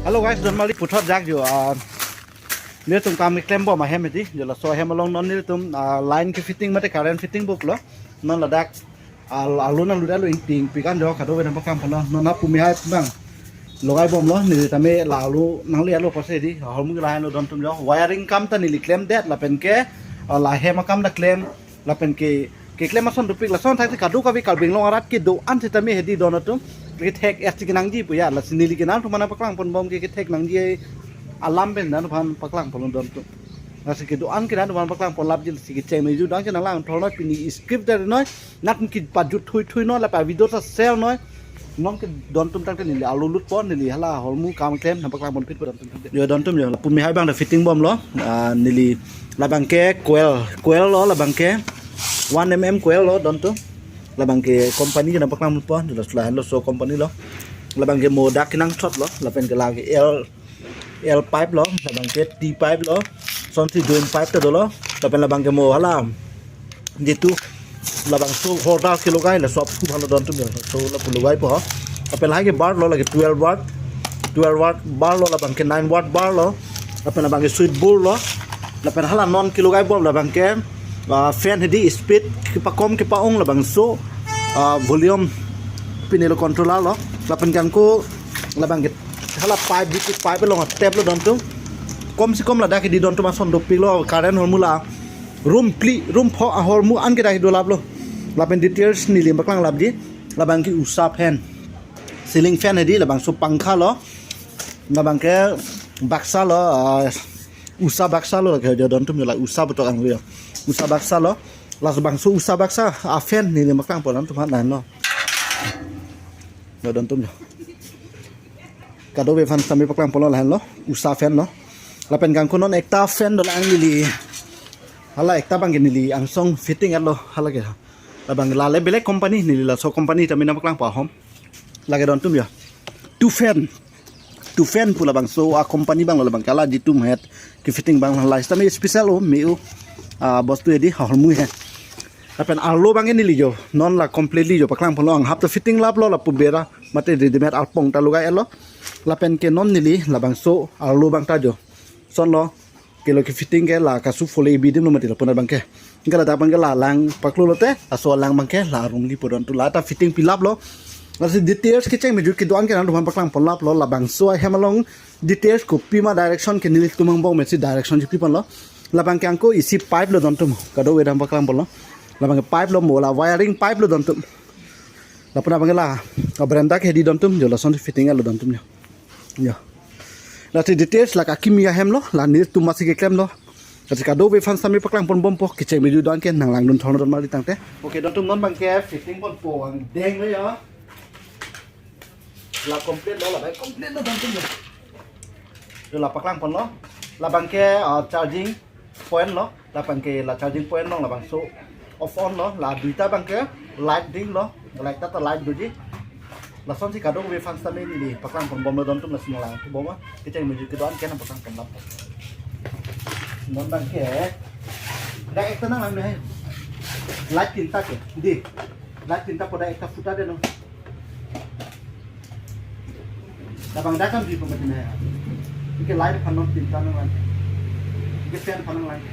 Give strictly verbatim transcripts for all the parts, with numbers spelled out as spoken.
Hello guys, don mali puthot jak jo. Ah, nelitum kam keklem bom ahem hedi. Jo laso ahem along non nelitum, ah, line ke fitting mate current fitting buklo. Non ladak, ah, alu nanglut-etlo, ingting pi kan jo, kadokave nangpaklang ponlo. Non apumi hai bang logai bomlo, neli tame la alu nangle-etlo pusi hedi. Ahormu lahenlo dontum jo. Wiring kam ta neli klemdet lapen ke, ah, la hem akam ta klem. Lapen ke, keklem ason dopik, lason thakthak kadokave Karbi Anglong arat kedo-an sitame hedi don atum kethek es ti kenangji pu ya, lasi neli ke nangtum aphan paklang pon bom ke kethek nangji alam pen nangtum aphan paklang pon dontum. Lasi kedo-an ke nangtum aphan paklang pon lap ji, lasi kecheng meju dang ke nanglang thornoi, pini script dari noi, nangtum kepajut thui thui noi, lapen video ta share noi. Non ke dontum tangte neli alu lut pon, neli hala ahormu kam klem nangpaklang ponphit pon dontum tangte. Jo dontum jo, la pumi hai bang ta fitting bomlo. Ah, neli labang ke coil, coil lo labang ke one M M coil lo dontum. Labang ke company ke nangpaklang pon, jo laso lahenlo, so company lo. Labang ke mo dak kenangthotlo, lapen ke lake L L pipe lo, labang ke T pipe lo, sonsi joint pipe ta dolo, lapen labang ke mo hala, jitu labangso holdar kelogai laso aphu aphan lo dontum jo, so lapu logaipo ho. Lapen lahai ke bar lo, lake twelve watt, twelve watt bar lo, labang ke nine watt bar lo, lapen labang ke switch board lo, lapen hala non kelogai bom labang ke, ah, fan hedi speed kepakom kepa-ong labangso, ah, volume pine lo controller lo, lapen ke angko labang ke hala pipe, B P pipe along tap lo dontum. Kom si kom ladak hedi dontum ason dopiklo, current ahormu la room phli, room pho ahormu an ke dak hedi dolaplo. Lapen details neli paklang lapji. Labang ke Usha fan, ceiling fan hedi, labangso pangkha lo, labang ke baksa lo, ah, Usha baksa lo, ke jo dontum jo la Usha betok anglo jo. Usha baksa lo, labangso Usha baksa a fan neli paklang pon dontum aphan lahenlo. Jo dontum jo. Kadokave aphan sitame paklang ponlo lahenlo, Usha fan lo. Lapen ke angko non ekta fan dolang neli. Hala ekta bang ke neli angsong fitting-etlo hala ke. Labang la le belek company, neli laso company tame nangpaklang pahom. Lake dontum jo. Two fan. Two fan pu labangso a company bang lo, labang ke hala jitu het ke fitting bang la sitame special o me o. Ah, bostu hedi ahormu he. Lapen arlo bang ke neli jo, non la completely jo paklang ponlo, anghap ta fitting laplo, lapu bera mate readymade arpong ta logai-etlo. Lapen ke non neli labangso arlo bang ta jo, sonlo, kelo ke fitting ke la kasu fole ibi adim lo mati lapu na bang ke. Ke ladak bang ke la lang paklo lote, laso lang bang ke la room lipo dontum, la ta fitting pilaplo. Lasi details kecheng meju kedo-an ke nangtum aphan paklang pon laplo, labangso ahem along details kopima direction ke nelitum angbong mesi direction chepi ponlo. Labang ke angko isi pipe lo dontum, kadokave nangpaklang ponlo. Labang ke pipe lo, mo la wiring pipe lo dontum. Lapu na bang ke la, ah, veranda ke hedi dontum jo, lason fitting-etlo dontum jo. Jo. Lasi details la akimi ahem lo, la nelitum masi keklemlo. Lasi kadokave aphan sitame paklang pon bompo, kecheng meju do-an ke nanglangdun thornoi don mali tangte. Okay, dontum non bang ke fitting ponpo angdeng lo jo. La complete lo, la bang complete lo dontum jo. Jo la paklang ponlo. Labang ke, ah, charging point lo, lapen ke la charging point lo, labangso off on lo, la duita bang ke light dinglo, light ta ta light doji. Lasonsi kadokave aphan sitame neli paklang pon bomlo dontum, lasi nanglang bom, kecheng meju kedo-an ke nangpaklang pon lap. Non bang ke, dak ekta nanglang me hai. Light tinta ke, di. Light tinta pada ekta futa de no. Labang dak kan di pemati na ya. Ke light aphan non tinta nanglang. Ke fan aphan nanglang.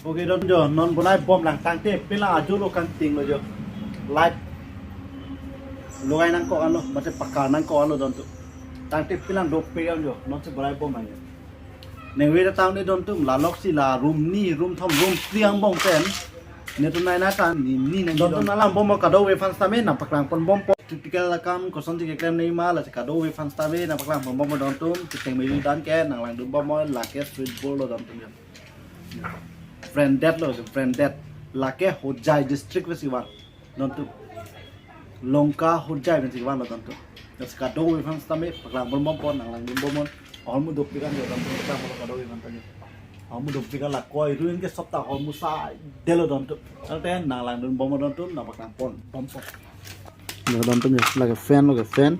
Okay, don jo, non bonai bom lang tangte, pila ajo lo kangting lo jo. Light logai nangkok anlo, mate pakar nangkok anlo dontum. Tangte pila dopik an jo, nonsi bonai bom lang jo. Nengve ta tang ne dontum, la lok si la room ni, room thom, room phli angbong pen. Netum nai na ta ni ni neng dontum, nang lang bom kadokave aphan sitame nang paklang pon bompo. Typical akam koson si keklem nangji ma, lasi kadokave aphan sitame nang paklang pon bompo dontum. Kecheng meju dan ke nang langdun bompo, lake sweet bowl lo dontum ya. Branded lo, branded. Lake Hojai district pensi van dontum. Lanka Hojai pensi van lo dontum. Lasi kadokave aphan sitame paklang pon bompo, nang langdun bomnon. Ahormu dopik an ya dontum, paklang pon kadokave aphan sitame. Ahormu dopik an la koi ruin ke sop ta ahormu sa delo dontum. Tangte nang langdun bomnon dontum, nang paklang pon bompo. Ya dontum ya, lake fan, lake fan.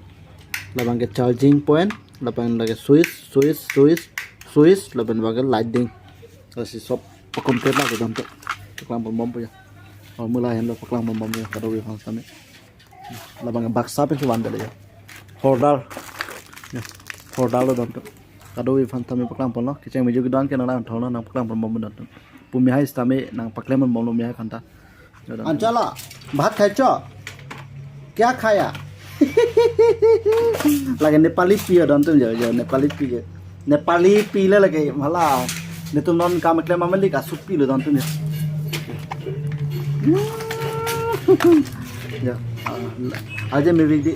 Labang ke charging point, labang lake switch, switch, switch, switch, labang abang ke lighting. Lasi sop complete lake dontum. Paklang pon bompo ya. Ahormu lahenlo paklang pon bompo ya, kadokave aphan sitame. Labang ke baksa pensi van dele ya. Holder. Ya. Holder lo dontum. Kadokave aphan sitame paklang ponlo. Kecheng meju kedo-an ke nang lang thon lo, nang paklang pon bompo dontum. Pu mihai sitame nang paklem pon bomlo mihai aphan ta. Ya dontum. Anchal, bhat khaicho? Kya khaya? Lake Nepali pi ya dontum ya, ya Nepali pi ke. Nepali pi le lake mala. Netum non kam keklem amen lik asupi lo dontum ya. Ya. Ah, aje me big di.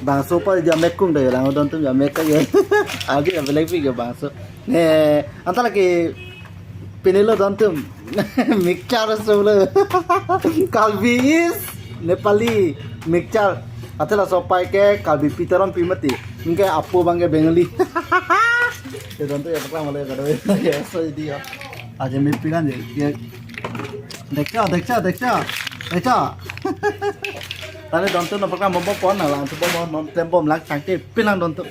Bangso pa dia mekung da ya lang dontum ya mek ya. Aje ya belek pi ya bangso. Ne, anta lake pini lo dontum. Mixture so lo. Karbi is Nepali mixture. Ante laso apai ke Karbi pi Teron pi mati. Anke apo abang ke Bengali. Ya dontum ya paklang male kado ya so di ya. Aje me pi kan ya. Dekcha, dekcha, dekcha. Dekcha. Tale dontum nang paklang bompo pon, nang langdun bomnon, tem bom lang tangte pilang dontum.